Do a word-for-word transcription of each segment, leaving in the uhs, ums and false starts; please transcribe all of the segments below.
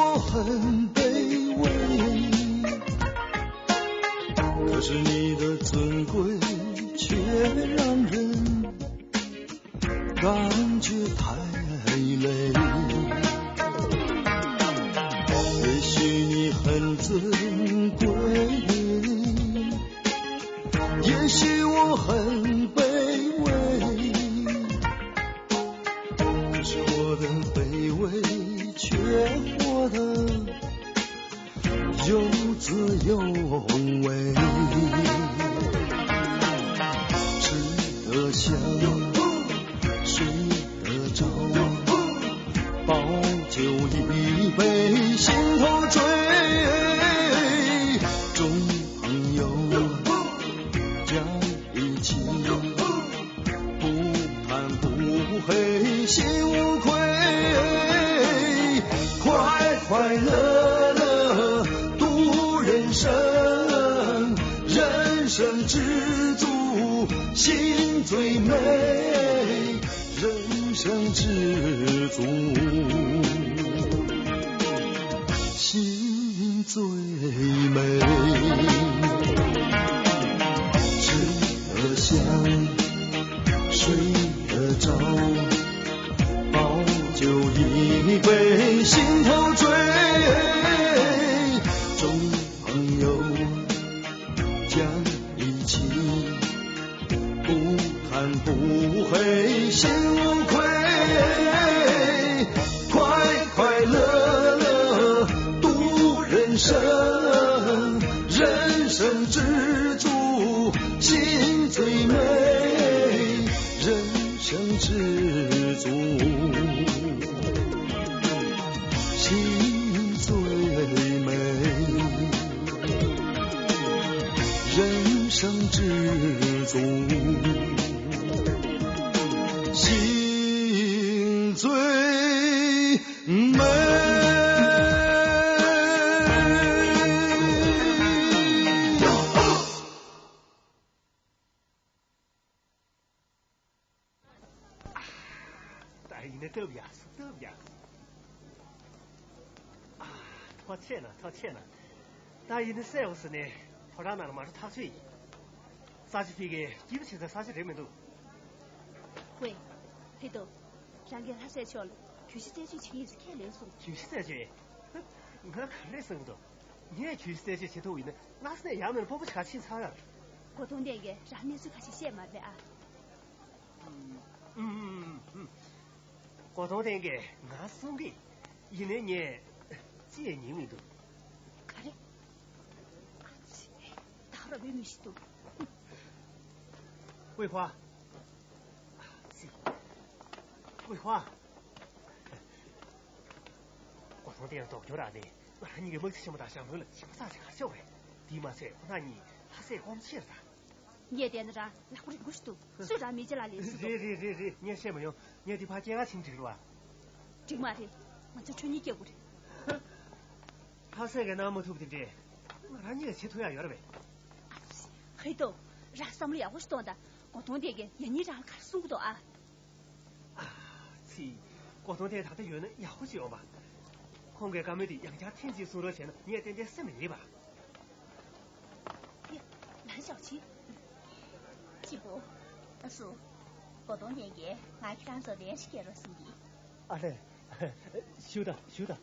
我很卑微，可是你的尊贵却让人感觉太累。也许你很尊贵，也许我很卑微，可是我的卑微却活得有滋有味。吃得香，睡得着，把酒一杯，心头醉。众朋友讲 一起，不贪不黑心无愧，快快乐乐度人生，人生知足心最美，人生知足心 最美。吃得香，睡得着，把酒一杯，心头醉。众朋友讲义气， 不贪不黑心无愧，快快乐乐度人生，人生知足心最美，人生知足心最美。 人生知足，心最美。ད་ཡིན་ན་སྟབས་ཡག་སོང་། སྟབས་ཡག་སོང་། ཨ། ཐུགས་རྗེ་གནང་། ཐུགས་རྗེ་གནང་། ད་ཡིན་ན་གསལ་པོ་ཟེར་ནས་ཕོ་བྲང་ནང་ལ་མ་འགྲོ་ཐག་ཆོད་ཡིན། ས་ཆ་ཕ་གིར་སྐྱིད་པོ་བྱེད་སའི་ས་ཆ་རེད་མི་འདུག། ཝེ། ཧེ་ཏོ། རང་གིས་ལྷ་སྲས་མཆོག་ལ་གྱོད་གཞི་རྩད་གཅོད་བྱེད་ཀྱི་ཡིན་ཟེར་ཁས་ལེན་སོང་། གྱོད་གཞི་རྩད་གཅོད། ང་ག་རེ་བསམ་གྱི་འདུག། ངས་གྱོད་གཞི་རྩད་གཅོད་བྱེད་ཐུབ་ཡིན་ན་སྔ་ས་ནས་ཡར་མར་སྤོབས་པ་ཞིག་ཕྱིན་ཚར་ཡོད་རེད། གོ་དོན་ལྡན་གྱིས་རང་གནས་ཚུལ་ཁ་ཤས་བཤད་མ་རེད་ཨ། ཨུམ། ཨུམ། གོ་དོན་ལྡན་གྱིས་ང་གསུང་གི། ཡིན་ནའི་ངས་ཅི་ཡང་ཉན་མི་འདུག། ག་རེ། ཨ་ཙི། ད་ར་བའི་མི་ཞིག་འདུག། ཝེ་ཧྭ། ཨ་ཙི། ཝེ་ཧྭ། གོ་དོན་ལྡན་ལ་ལྡོག་སྐྱོར་རག་ནས་ང་རང་གཉིས་ཀྱི་དམག་སྤྱི་ཆེན་མོ་དང་ཞང་བློན་ལ་ཞེན་པ་ཚ་ཞིག་ག་རེ་བྱེད་དགོས་རེད། དེས་མ་ཚད་ཁོ་རང་གཉིས་ལྷ་སའི་སྐོར་མ་ཆེ་རེད་ད། ངས་བལྟས་ན་རང་ལག་པ་རིང་པོ་ཞིག་འདུག། སུས་རང་མི་རྗེ་ལ་ལས་སུ་འདུག། རེད་རེད་རེད་རེད། ངས་བཤད་མ་ཡོང་། ངས་འདི་ཕར་སྐྱེལ་ག་ཕྱིན་འགྲིག་རེད་བ། འགྲིག་མ་རེད། ང་ཚོ་ཁྲོད་ཉིན་སྐྱེལ་དགོས་རེད། ལྷ་སའི་གི་གནང་མ་ཐུབ་དེ་འདྲས་ང་རང་གཉིས་ཀྱིས་བྱེད་ཐུབ་ཡག་ཡོད་རེད་པས། ཧེ་ཏོ། རང་བསམ་བློ་ཡག་པོ་ཞིག་གཏོང་དང་། གོ་དོན་ལྡན་གྱིས་ཡང་སྙིང་རང་ལ་ག་རེ་གསུང་གི་འདུག་ཨ། ཨ་ཙི། གོ་དོན་ལྡན་ད་ལྟ་ཡོད་ན་ཡག་པོ་ཅིག་ཡོང་པ། ཁོང་གིས་བཀའ་མོལ་དེ་ཡང་བསྐྱར་ཐེངས་གཅིག་གསུང་རོགས་བྱས་ན་ངས་ཏན་ཏན་སེམས་ལ་ཡིད་པ། ཡ། ལན་ཞའོ་ཆི། གཅེན་པོ། ཨ་སུ། གོ་དོན་ལྡན་གྱིས་ང་ཁྱེད་རང་ཚོར་ལན་ཞིག་སྐྱེལ་རོགས་གསུང་གི། ཨ་ལས། ཞུ་དང་ཞུ་དང་།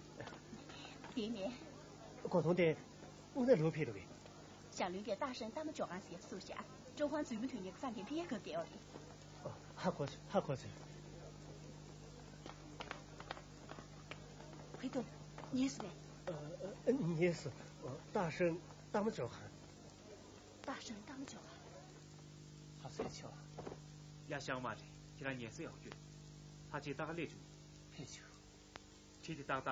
དེ་ནས། གོ་དོན་ལྡན། དབུ་ན་ལུ་ཕེབས་འགྲོ་གི། ཞང་བློན་གྱིས་ཏཱ་ཧྲན་ཏཱ་མ་ཇོ་ཁང་ཟེར་བཟོས་བཞག། ཀྲུང་ཧྭ་འཛིན་མའི་དོན་གཉེར་གྱི་སྲ་འགན་ཕུལ་ཡག་སྐབས་བསྡད་ཡོད་རེད། ཨོ། ཧ་གོ་སོང་། ཧ་གོ་སོང་། ཧེ་ཏོ། ཉན་སོང་ངས། ཨ། ཨ། ཉན་སོང་། ཨོ། ཏཱ་ཧྲན་ཏཱ་མ་ཇོ་ཁང་། ཏཱ་ཧྲན་ཏཱ་མ་ཇོ་ཁང་། ལྷ་སའི་ཆོས། ཡ། ཤང་མ་རེད། ཁྱེད་རང་ཉན་སོང་ཡག་ཡོད། ཕལ་ཆེར་ཏག་ཏག་སླེབས་བྱུང་། ཕེབས་བྱུང་། ཁྲིད་དེ་ཏག་ཏག་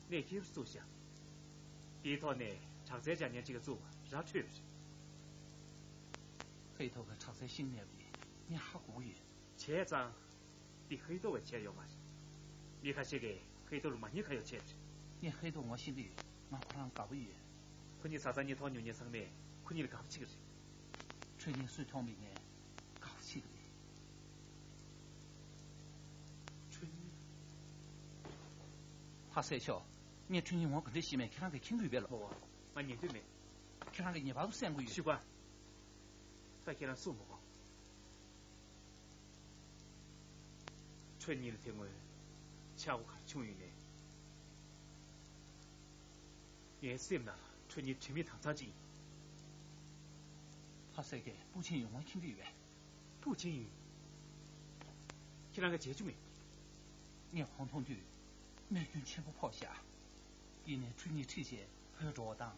གནས་འཁེལ་བཟོས་བཞག། དེའི་ཐོག་ནས་དྲག་རྩལ་སྦྱང་མཁན་གཅིག་ལ་བཙུགས་པ་ར་འཕྲོད་པ་རེད། ཧེ་ཐོ་གིས་དྲག་རྩལ་ཤེས་ནས་པས་ངས་ཧ་གོ་གི་ཡོད། བྱས་ཙང་། འདི་ཧེ་ཐོ་གིས་བྱས་ཡོད་མ་རེད། མི་ཁ་ཤས་ཀྱིས་ཧེ་ཐོ་ལ་མ་ཉེས་ཁ་གཡོགས་བྱས་པ་རེད། ངས་ཧེ་ཐོ་ངོ་ཤེས་ཀྱི་ཡོད། ང་ཁོ་རང་དགའ་པོ་ཡོད། ཁོ་གཉིས་བཟའ་ཚང་གཉིས་མཐོང་མྱོང་མཁན་ཚང་མས་ཁོ་གཉིས་ལ་དགའ་པོ་བྱེད་ཀྱི་རེད། ཁྲུན་ཉན་སུས་མཐོང་མེད་ངས་དགའ་པོ་བྱེད་ཀྱི་རེད། ཁྲུན་ཉན། ལྷ་སའི་ཕྱོགས། ངས་ཁྲུན་ཉི་ངོ་ག་འདྲས་ཤེས་མེད་ཁྱེད་རང་གིས་མཁྱེན་གྱི་ཡོད་པས་ལགས། ཨོ། ང་ཉན་འདོད་མེད། ཁྱེད་རང་གིས་ངེས་པར་དུ་གསན་དགོས་ཡོད། ཞུ་བ། ད་ཁྱེད་རང་གསུངས་མོ། ཁྲུན་ཉི་ལ་དེ་སྔོན་ཆག་སྒོ་ག་རེ་བྱུང་ཡོད་ནས། ངའི་སེམས་ནང་ལ་ཁྲུན་ཉི་དྲི་མེད་དྭངས་གཙང་ཅིག་ཡིན། ལྷ་སྲས་ཀྱིས་སྤུ་ཆེན་ཡོང་བ་མཁྱེན་གྱི་ཡོད་པས། སྤུ་ཆེན་ཡིན། ཁྱེད་རང་གིས་མཇལ་རྒྱུ་མེད། ངས་ཁོང་མཐོང་དུས་རྨས་སྐྱོན་ཆེན་པོ་ཕོག་ཤག་ཡིན་ནའི་ཁྲུན་ཉི་ཁྲིད་བྱས་བོད་འགྲོ་བ་དང་།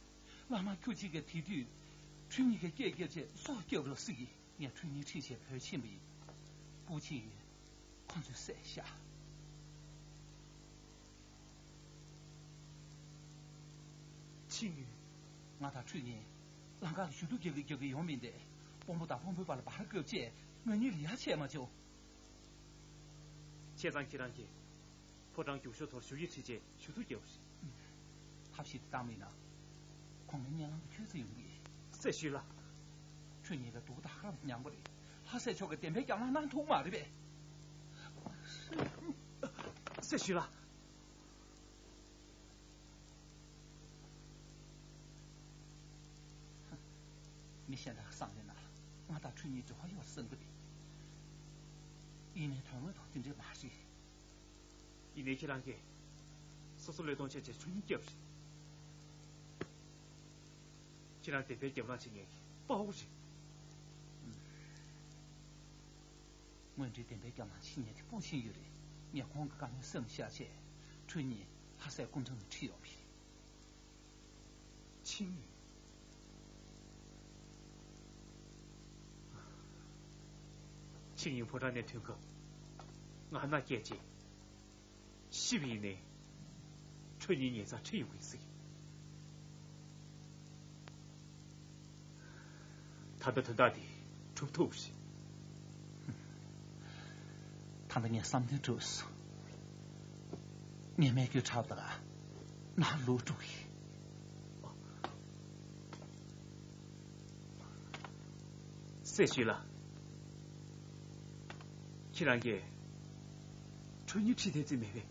བླ་མ་ཁྱུ་གཅིག་གིས་དེ་དུས་ཁྲུན་ཉི་གིས་སྐད་བརྒྱབ་བྱས་སྲོག་བསྐྱབས་རོགས་ཟེར་གྱིས། ངས་ཁྲུན་ཉི་ཁྲིད་བྱས་བོད་ཕྱིན་པ་ཡིན། སྤུ་ཆེན་ཡིན། ཁོ་ཚོས་བསད་ཤག་ཆིང་ཡུན། ང་དང་ཁྲུན་ཉི་ལམ་ཁ་ལ་ཞུ་གཏུག་རྒྱག་གི་རྒྱག་གི་ཡོང་མིན་ཏེ། དཔོན་པོ་དང་དཔོན་པོའི་བར་ལ་བར་སྐབས་བཅད་ང་གཉིས་ལ་ཡ་བྱས་མ་བྱུང་། བྱས་ཙང་ཁྱེད་རང་གིས་ཕོ་བྲང་རྒྱུག་ཤོག་ཐོག་ཞུ་ཡིག་ཁྲིད་བྱས་ཞུ་གཏུག་བརྒྱབ་པ་རེད། ཐབས་ཤེས་དེ་བཏང་མིན་ན། ཁོང་མའི་གཉེན་ལམ་དུ་ཁྱོད་ཚོ་ཡོང་གི། སྲས་ཞུས་ལགས། ཁྲུན་ཉི་ལ་སྡུག་ཐག་ཧ་ལམ་མྱངས་པ་རེད། ལྷ་སྲས་མཆོག་གིས་བདེན་པའི་རྒྱབ་ལངས་གནང་ཐུབ་མ་རེད་པས། སྲས་ཞུས་ལགས། མི་གཞན་དག་བསམ་པའི་ནང་ང་དང་ཁྲུན་ཉི་འབྲེལ་བ་ཡོད་བསམ་གི་རེད། ཡིན་ནའི་དོན་དངོས་ཐོག་དེ་འདྲས་མ་རེད། ཡིན་ནའི་ཁྱེད་རང་གིས་སོ་སོ་བློས་གཏོང་བྱས་བྱས་ཁྲུན་ཉི་བསྐྱབས་རེད། ཁྱེད་རང་བདེན་པའི་རྒྱབ་ལངས་བྱེད་མཁན་གྱི་དཔའ་བོ་རེད། དངོས་འབྲེལ་བདེན་པའི་རྒྱབ་ལངས་བྱེད་མཁན་དེ་སྤུ་ཆེན་ཡོད་རེད། ངས་ཁོང་གི་བཀའ་མོལ་སེམས་བཞག་བྱས་ཁྲུན་ཉི་ལྷ་སའི་སྐུ་ཕྲེང་ལ་ཁྲིད་ཡོང་བ་ཡིན། ཆིང་ཡུན། ཆིང་ཡུན་ཕོ་བྲང་ནས་ཐོན་སྐབས་ང་རྣ་བརྒྱབ་རྗེས། ཤི་བ་ཡིན་ནའི་ཁྲུན་ཉི་ཉེ་ཚང་ཁྲིད་ཡོང་གི་ཡིན་ཟེར། ད་ལྟ་དོན་དག་འདི་གྲུབ་ཐུབ་རེད། ད་ལྟ་ངས་བསམ་དོན་གྲུབ་སོང་། ངས་རྨས་སྐྱོན་དྲག་པ་དང་ནང་ལོག་འགྲོ་གི། སྲས་ཞུས་ལགས། ཁྱེད་རང་གིས་ཁྲུན་ཉི་ཁྲིད་བསྡད་རྩིས་མེད་པས།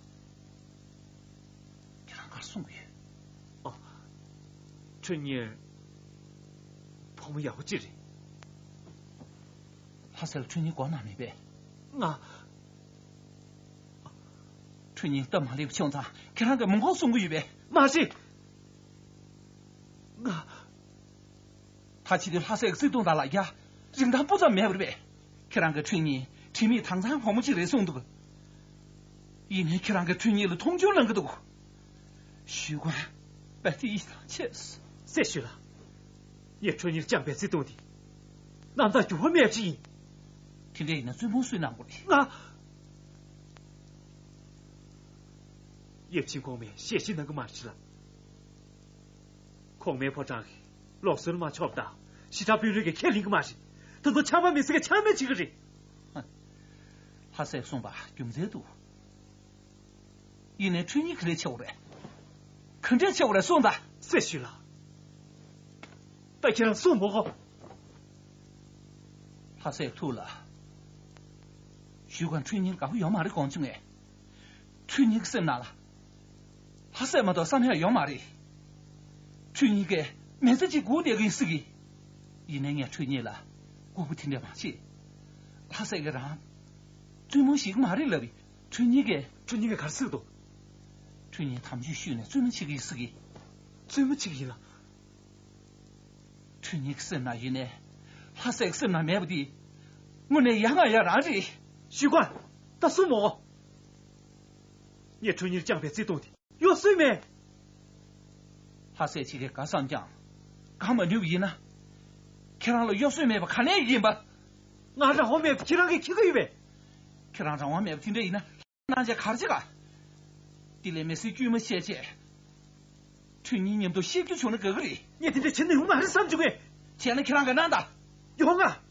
ཁྱེད་རང་ག་རེ་གསུང་གི་ཡོད། ཨ། ཁྲུན་ཉི་བུ་མོ་ཡག་པོ་ཅིག་རེད། ལྷ་སའི་ཁྲུན་ཉི་མགོ་ན་མེད་པས། ང་། ཁྲུན་ཉི་སྟབས་མ་ལེགས་པ་བྱུང་ཙང་ཁྱེད་རང་གིས་མི་དགོངས་གསུང་གི་ཡོད་པས། མ་རེད། ང་། ད་ཕྱི་དུས་ལྷ་སའི་བརྩེ་དུང་དང་ལ་རྒྱ་རིན་ཐང་སྤུ་ཙམ་མེད་པ་རེད་པས། ཁྱེད་རང་གིས་ཁྲུན་ཉི་དྲི་མེད་དྭངས་གཙང་བུ་མོ་ཅིག་རེད་གསུངས་འདུག་ཡིན་ནའི་ཁྱེད་རང་གིས་ཁྲུན་ཉི་ལ་མཐོང་ཆུང་གནང་གི་འདུག་ཞུས་ཀོང་པ་ཏི་ཡི་དང་ཆེས། སྲས་ཞུས་ལགས། ངས་ཁྲུན་ཉིར་བཅངས་པའི་བརྩེ་དུང་འདི་རྣམ་དག་འགྱུར་བ་མེད་པ་ཅིག་ཡིན། དེ་འདྲ་ཡིན་ན་བཙུན་མོ་སུས་གནང་དགོས་རེད། ང་། ཡབ་ཆེན་གོང་མས་ཞལ་བཞེས་གནང་གི་མ་རེད་ལགས། གོང་མའི་ཕོ་བྲང་གི་ལུགས་སྲོལ་མ་ཆོག་པ་དང་ཞི་དྲག་དཔོན་རིགས་ཀྱིས་ཁས་ལེན་གྱི་མ་རེད། ད་དུང་ཆགས་པ་མི་སྲིད་ཀྱི་ཆགས་མེད་བྱེད་ཀྱི་རེད། ལྷ་སས་གསུངས་པ་རྒྱུ་མཚན་འདུག་ཡིན་ནའི་ཁྲུན་ཉི་ག་རེ་བྱེད་དགོས་རེད། ག་འདྲས་བྱེད་དགོས་རེད་གསུངས་དང་། སྲས་ཞུས་ལགས། ད་ཁྱེད་རང་གསུངས་མོ་གོ། ལྷ་སའི་ཐུགས་ལ། ཞུས་ཀོང་ཁྲུན་ཉི་དགའ་པོ་ཡོད་མ་རེད་དགོངས་བྱུང་ངས། ཁྲུན་ཉི་གི་སེམས་ནང་ལ། ལྷ་སས་མ་གཏོགས་བསམ་ཡག་ཡོད་མ་རེད། ཁྲུན་ཉི་གིས་མི་ཚེ་གཅིག་སྒུག་བསྡད་ཀྱི་ཡིན་སྲིད་ཀྱི། ཡིན་ནའི་ངས་ཁྲུན་ཉི་ལ་ལྐུགས་པ་དེ་འདྲ་མ་བྱེད། ལྷ་སས་ཀྱིས་རང་བཙུན་མོ་ཞིག་མ་རེད་ལབ་པས་ཁྲུན་ཉི་གིས། ཁྲུན་ཉི་གིས་ག་རེ་ཟེར་གྱི་འདུག་ཁྲུན་ཉིས་དམ་ཆོས་ཞུས་ནས་བཙུན་མོ་བྱེད་ཀྱི་ཡིན་ཟེར་གྱི། བཙུན་མོ་བྱེད་ཀྱི་ཡིན་ལ། ཁྲུན་ཉི་གི་སེམས་ན་ཡིན་ནའི། ལྷ་སའི་སེམས་ན་མེད་པ་འདི། དངོས་གནས་ཡ་ང་ཡ་རང་རེད། ཞུས་ཀོང་། ད་གསུངས་མོ། ངས་ཁྲུན་ཉིར་བཅངས་པའི་བརྩེ་དུང་དེ་གཡོ་སྲོལ་མེད། ལྷ་སས་ཅིག་གིས་ག་བསམ་ཀྱང་། ག་མ་ནུས་པ་ཡིན་ན། ཁྱེད་རང་ལ་གཡོ་སྲོལ་མེད་པ་ག་ནས་ཡིན་པ། ང་རང་དབང་མེད་པ་ཁྱེད་རང་གིས་མཁྱེན་གྱི་ཡོད་པས། ཁྱེད་རང་རང་དབང་མེད་པ་དེ་འདྲ་ཡིན་ན། གནང་བྱས་ག་རེ་བྱེད་ག་དེ་ལས་མི་སེར་དཀྱུས་མ་བཤད་བྱས། ཁྲུན་ཉི་མཉམ་དུ་བཤད་རྒྱུ་བྱུང་ན་དགའ་གི་རེད། ངས་དེ་འདྲ་བྱེད་ནི་ཡོང་མ་རེད་བསམ་བྱུང་ངས། བྱས་ན་ཁྱེད་རང་གིས་གནང་དང་། ཡོང་ང་།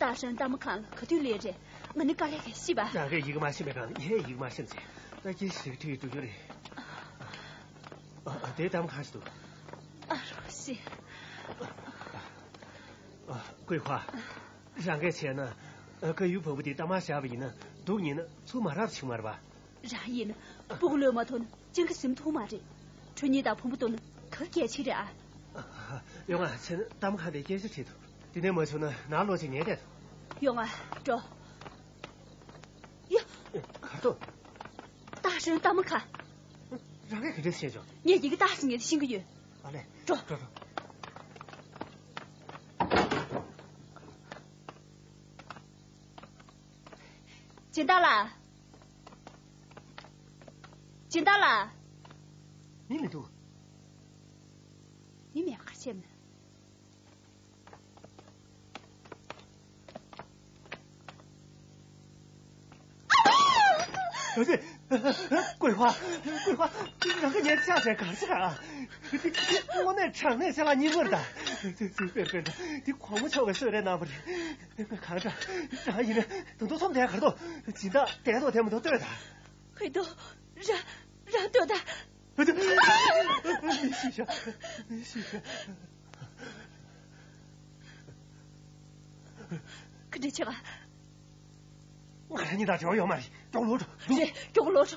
ཏཱ་ཧྲན་ལྟད་མོ་ཁང་ལ་ག་དུས་སླེབས་རེད། ང་ནི་དཀའ་ལས་ཁག་ཤི་བ། ང་གིས་ཡི་གེ་མ་ཤེས་པའི་སྒང་ལ་ངས་ཡི་གེ་མ་ཤེས་ཚེ། ད་ཁྱེད་ཞིག་ཁྲིད་འགྲོ་རྒྱུ་རེད། ཨ། ཨ། དེ་ལྟད་མོ་ཁང་ཞིག་འདུག་ཨ་རོ། སི། ཨ། ཀུའེ་ཧྭ། རང་གིས་བྱས་ན། ཨ། ཀ་ཡུའི་བུ་མོ་དེ་གཏའ་མར་བཞག་པ་ཡིན་ན་སྡུག་ཉེས་ན་ཚུར་མ་རག་པ་བྱུང་མ་རེད་པ། རང་ཡིན་ན་སྤུ་གུ་ལོན་མ་ཐུབ་ན་སྤྱང་ཀི་ཟིན་ཐུབ་མ་རེད། ཁྲུ་གཉིས་དང་བུ་མོ་སྡུག་ན་ག་གལ་ཆེ་རེད་ཨ། ཨ། ཡོང་ང་། ཕྱིན་ན་གཏའ་མ་ཁང་དེར་སྐད་ཆ་དྲིས་ཐུབ། དེ་ནས་མ་བྱུང་ན་ནང་ལོག་ཅིག་ངས་བལྟས་ཐུབ། ཡོང་ང་། འགྲོ། ཡ། ཨེ། གར་འགྲོ། སྟག་ཧྲེང་གཏའ་མ་ཁ། རང་གིས་ག་འདྲས་ཤེས་བྱུང་། ངས་ཡི་གེ་བཏགས་ཟིན་ངས་ཤེས་ཀྱི་ཡོད། ཨ་ལས། འགྲོ། འགྲོ། འགྲོ། སྦྱིན་བདག་ལགས། སྦྱིན་བདག་ལགས། མི་མི་འདུག་མི་མེད་པ་ག་རེ་བྱས་ན། ཀུའེ་ཧྭ། ཀུའེ་ཧྭ། རང་གིས་ངའི་ཕྱག་བྱས་ག་རེ་བྱས་ཨ། དངོས་གནས་དྲང་གནས་ཆ་ལག་རྙིང་པ་རེད་ད། དཔེར་ན་དཔེར་ན་དེ་གོང་མ་མཆོག་གིས་གསོལ་རས་གནང་བ་རེད། གང་ལྟར་རང་ཡིན་ན་ད་དུང་འཚོ་བསྡད་ག་རེ་འདུག་སྦྱིན་བདག་བསྡད་འདུག་བསྡད་མི་འདུག་ལྟོས་དང་། ཧུའེ་ཏོ། རང་རང་ལྟོས་དང་། མི་ཤི་ཤ། མི་ཤི་ཤ། ག་འདྲ་བྱེད་པ། ང་རང་གཉིས་དང་འབྲེལ་བ་ཡོད་མ་རེད། མགྱོགས་ལོག་འགྲོ། རེད། མགྱོགས་ལོག་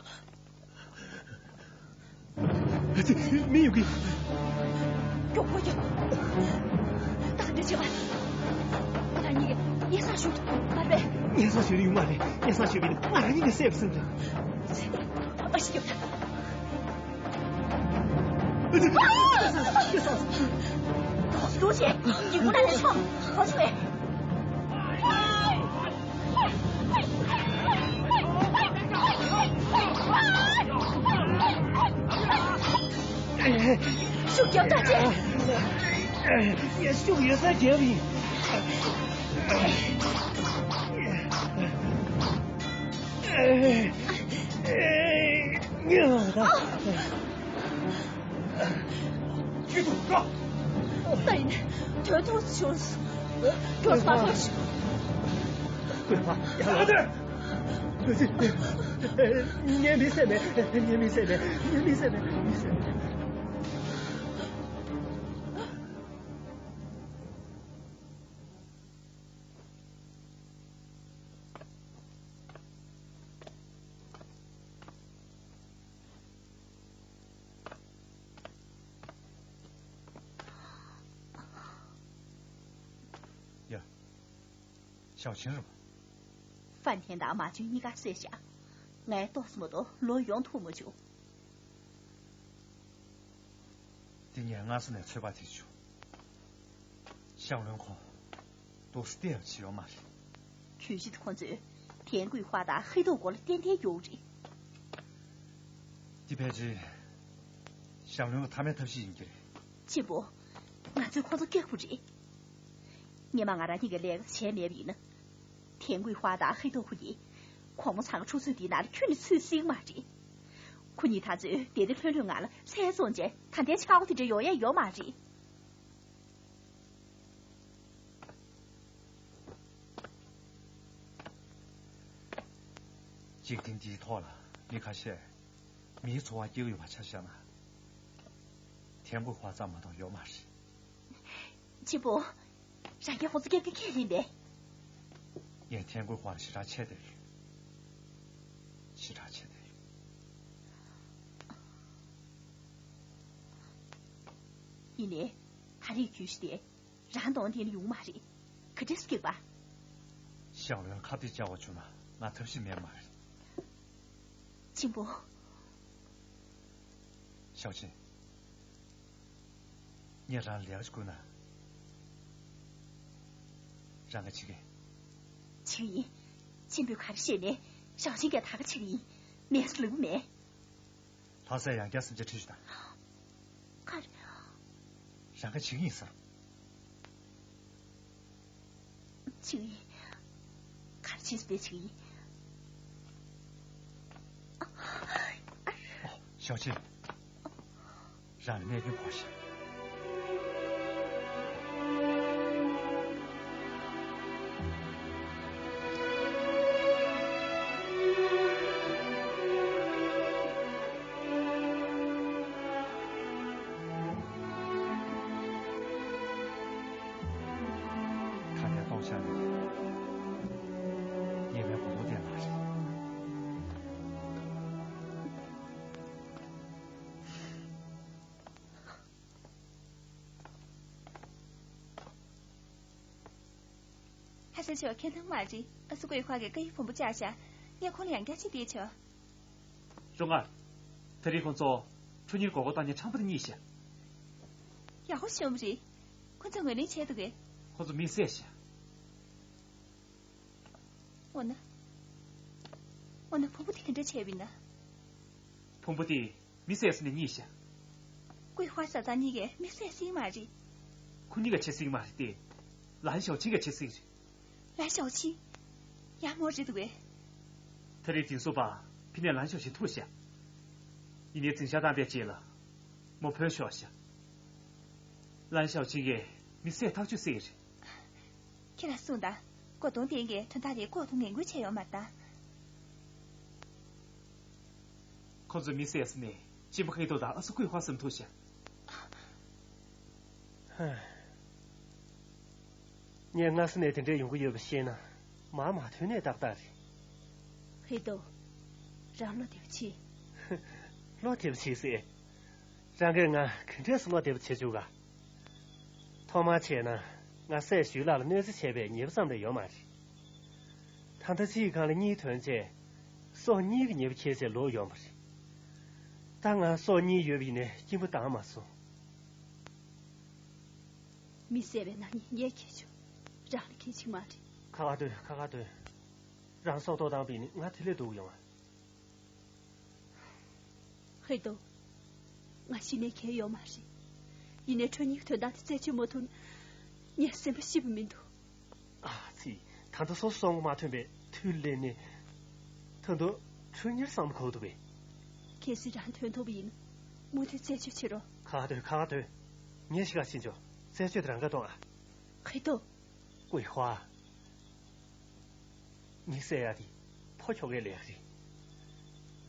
འགྲོ། མི་ཡོང་གི། མགྱོགས་པོ་རྒྱབ། ད་ག་འདྲ་བྱེད་པ། ང་རང་གཉིས་ཀྱིས་སྙན་སེང་ཞུ་ཐུབ་མ་རེད། སྙན་སེང་ཞུ་ཡོང་མ་རེད། སྙན་སེང་ཞུས་པ་ཡིན་ན་ང་རང་གཉིས་ཀྱིས་བསད་པ་བཟོ་འདྲ། ཨ་ཤི་རྒྱབ་ད། ཤུགས་རྒྱབ་ད་ཅེས། ངས་ཤུགས་ཡོད་ས་རྒྱབ་ཡིན། ཁྱོད་ཚོ་འགྲོ། ད་ཡིན་ནས་དོན་ཐོག་ཏུ་ཤོར་སོང་། མགྱོགས་སུ་མར་ཕབ་ཤོག་ཀུན་དགའ། ཡར་ལངས། ངས་མི་བསད་མེད། ངས་མི་བསད་མེད། ངས་མི་བསད་མེད། མི་བསད་མེད། ཡ། ཞའོ་ཆིན་རེད་པ། ཧྥན་ཐན་དང་མ་ཅུན་གཉིས་ཀ་བསད་བཞག་ངས་ཏོག་ཙམ་མ་གཏོགས་ལོག་ཡོང་ཐུབ་མ་བྱུང་། འདི་ངས་སྔ་ས་ནས་ཚོད་དཔག་བྱེད་བྱུང་། ཞང་བློན་ཁོ། ཏོག་ཙམ་བལྟས་ཡག་ཅིག་ཡོད་མ་རེད། གྱོད་གཞི་དེ་ཁོ་ཚོས་ཐན་ཀུའི་ཧྭ་དང་ཧའེ་ཏོ་སྐོར་ལ་ཏན་ཏན་ཡོད་རེད། འདི་ཕལ་ཆེར་ཞང་བློན་གྱི་མཐའ་མའི་ཐབས་ཤེས་ཡིན་གྱི་རེད། གཅེན་པོ། ང་ཚོས་ཁོ་ཚོ་སྐྱོབ་དགོས་རེད། སྔོན་མ་ང་རང་གཉིས་ཀྱིས་ལས་ཀ་བྱས་མེད་པ་ཡིན་ན། ཐན་ཀུའི་ཧྭ་དང་ཧའེ་ཏོ་ཁོ་གཉིས། གོང་མ་ཚང་གི་ཁྲུ་ཚོད་འདིའི་ནང་ལ་ཁྱོན་ནས་ཚུད་སྲིད་མ་རེད། ཁོ་གཉིས་ད་ཚོད་བདེ་བདེ་ལྷོད་ལྷོད་ངང་ལ་ལྷན་འཛོམས་བྱས་ད་ལྟའི་ཆག་སྒོ་དེ་འདྲ་ཡོང་ཡ་ཡོད་མ་རེད། འཇིག་རྟེན་འདིའི་ཐོག་ལ་མི་ཁ་ཤས་མིའི་འཚོ་བ་སྐྱེལ་གྱི་ཡོད་པ་ཆ་བཞག་ན། ཐན་ཀུའི་ཧྭ་ཙམ་མ་གཏོགས་ཡོད་མ་རེད། གཅེན་པོ། རང་གིས་ཁོ་ཚོ་སྐྱོབ་རྒྱུ་ཁས་ལེན་པས། ངས་ཐན་ཀུའི་ཧྭ་ལ་ཞེ་དྲག་ཆད་བསྡད་ཡོད། ཞེ་དྲག་ཆད་བསྡད་ཡོད། ཡིན་ནའི། ད་རེས་གྱོད་གཞི་དེ་རང་གདོང་འདི་ནས་ཡོང་མ་རེད། ག་འདྲས་སེ་སྐྱོབ་པ། ཞང་བློན་ཁ་གཏད་བཅག་པ་བྱུང་ན་ང་ཐབས་ཤེས་མེད་མ་རེད། གཅེན་པོ། ཞའོ་ཆིན། ངས་རང་ལ་ལས་ཀ་ཞིག་བསྐུར་ན། རང་ག་བྱེད་ཀྱི། བྱེད་ཀྱི་ཡིན། གཅེན་པོས་ག་རེ་བཤད་ནའི་ཞའོ་ཆིན་གྱིས་ད་ག་བྱེད་ཀྱི་ཡིན། མེད་ས་ལུས་པོ་མེད། ལྷ་སའི་ཡང་བསྐྱར་སེམས་ཆུང་ཁྲིད་ཤོག་དང་། ག་རེ། རང་ག་བྱེད་ཀྱི་ཡིན་ཟེར། བྱེད་ཀྱི་ཡིན། ག་རེ་བྱེད་ཟེར་བྱེད་ཀྱི་ཡིན། ཨོ། ཞའོ་ཆིན། རང་ལ་རྨས་སྐྱོན་ཕོག་ཤག་ཤ་ནི་ངས་མའི་གོ་ལོག་བསྟན་མ་རེད། ལྷ་ས་ཕྱོགས་ཁྱེད་ཐང་མ་རེད། ཨ་སུ་ཀོས་ཧྭ་གི་བཀའ་ཡིག་བོན་པོ་བཅག་བཞག་ངས་ཁོང་ལ་ཡང་བསྐྱར་ཅིག་བལྟས་ཆོག་རོང་ང་། ད་རེས་ཁོང་ཚོ་ཁྲུ་གཉེར་མགོ་སྐོར་བཏང་མཁན་ཁྲམ་པ་དེ་རྙེད་ཤག་ཡག་པོ་བྱུང་བ་རེད། ཁོ་ཚོས་ངོས་ལེན་བྱས་འདུག་གས། ཁོ་ཚོ་མི་བསད་ཤག་འོ་ན། འོ་ན་བོན་པོ་དེ་ག་འདྲ་བྱས་པ་ཡིན་ན། བོན་པོ་དེ་མི་བསད་ས་ནས་རྙེད་ཤག་ཀུའེ་ཧྭ་བཟའ་ཚང་གཉིས་ཀས་མི་བསད་སྲིད་མ་རེད། ཁོ་གཉིས་ཀས་བྱེད་སྲིད་མ་རེད་དེ། ལན་ཞའོ་ཆིང་གིས་བྱེད་སྲིད་རེད། ལན་ཞའོ་ཆིང་། ཡག་མོ་རེད་འདུག་གས། ད་རེས་དེང་སང་ཕར་ཕི་ནས་ལན་ཞའོ་ཆིང་ཐུག་ཤག་ཡིན་ནའི་འཛིང་ཆ་བཏང་པའི་རྗེས་ལ་མོ་བྲོས་ཤོར་ཤག་ལན་ཞའོ་ཆིང་གིས་མི་བསད་ཐག་གཅོད་བྱས་རེད། ཁྱེད་རང་གསུངས་དང་། གོ་དོན་ལྡན་གྱི་དོན་དག་དེ་ལྐོག་ཏུ་ངན་སྐུལ་བྱས་ཡོད་མ་རེད་ད། ཁོ་ཚོས་མི་བསད་ས་ནས་གཅེན་པོ་ཧེ་ཏོ་དང་ཨ་སུ་ཀུའེ་ཧྭ་ཟིན་ཐུབ་ཤག་ངས་སྔ་ས་ནས་དེ་འདྲ་ཡོང་གི་ཡོད་པ་ཤེས་ན་མ་མ་ཐོན་ནས་ཏག་ཏག་རེད། ཧེ་ཏོ། རང་བློ་བདེ་པོ་བྱེད། བློ་བདེ་པོ་བྱེད་ཟེར། རང་གིས་ང་ག་འདྲས་སེ་བློ་བདེ་པོ་བྱེད་བཅུག་ག་ཐོག་མར་བྱས་ན་ང་སྲས་ཞུས་ལགས་ལ་གནོད་འཚེ་བྱས་པའི་ཉེས་པ་ཙམ་ལས་ཡོད་མ་རེད། ད་ལྟ་གཅིག་གི་སྒང་ལ་གཉིས་ཐོན་བྱས། སྲོག་གཉིས་ཀྱི་ཉེས་པ་འཁྱེར་བྱས་ལོག་ཡོང་བ་རེད། ད་ང་སྲོག་གཉིས་ཡོད་པ་ཡིན་ནའི་སྐྱེན་པོ་བཏང་མ་སོང་། མི་བསད་པའི་ནག་ཉེས་ངས་འཁྱེར་ཆོག་རང་ལ་གལ་ཆེ་མ་རེད། ཁ་ཁ་སྡོད། ཁ་ཁ་སྡོད། རང་སྲོག་ཐོག་བཏང་པ་ཡིན་ནའི་ང་དེ་ལས་སྡུག་ཡོང་ཨ། ཧེ་ཏོ། ང་ཤི་ནའི་གལ་ཡོད་མ་རེད། ཡིན་ནའི་ཁྲོ་གཉེར་གྱི་དོན་དག་དེ་རྩད་གཅོད་མ་ཐུབ་ན། ངའི་སེམས་པ་ཤི་བ་མི་འདུག་ཨ་ཙི། ད་ལྟ་སོ་སོ་བསམ་བློ་མ་ཐོན་པའི་དུས་སླེབས་ནས། ད་དུང་ཁྲོ་གཉེར་བསམ་བློ་འཁོར་འདུག་པས། གལ་སྲིད་རང་ཐོན་ཐུབ་པ་ཡིན་ན། མུ་མཐུད་རྩད་གཅོད་བྱེད་རོགས། ཁ་ཁ་སྡོད། ཁ་ཁ་སྡོད། ངས་ཤི་ཁ་ཕྱིན་ཆོག་རྩད་གཅོད་དེ་རང་ག་གཏོང་ཨ། ཧེ་ཏོ། ཀུའེ་ཧྭ། མི་བསད་ཡ་དེ་ཕོ་ཁྱོ་གའི་ལས་རེད།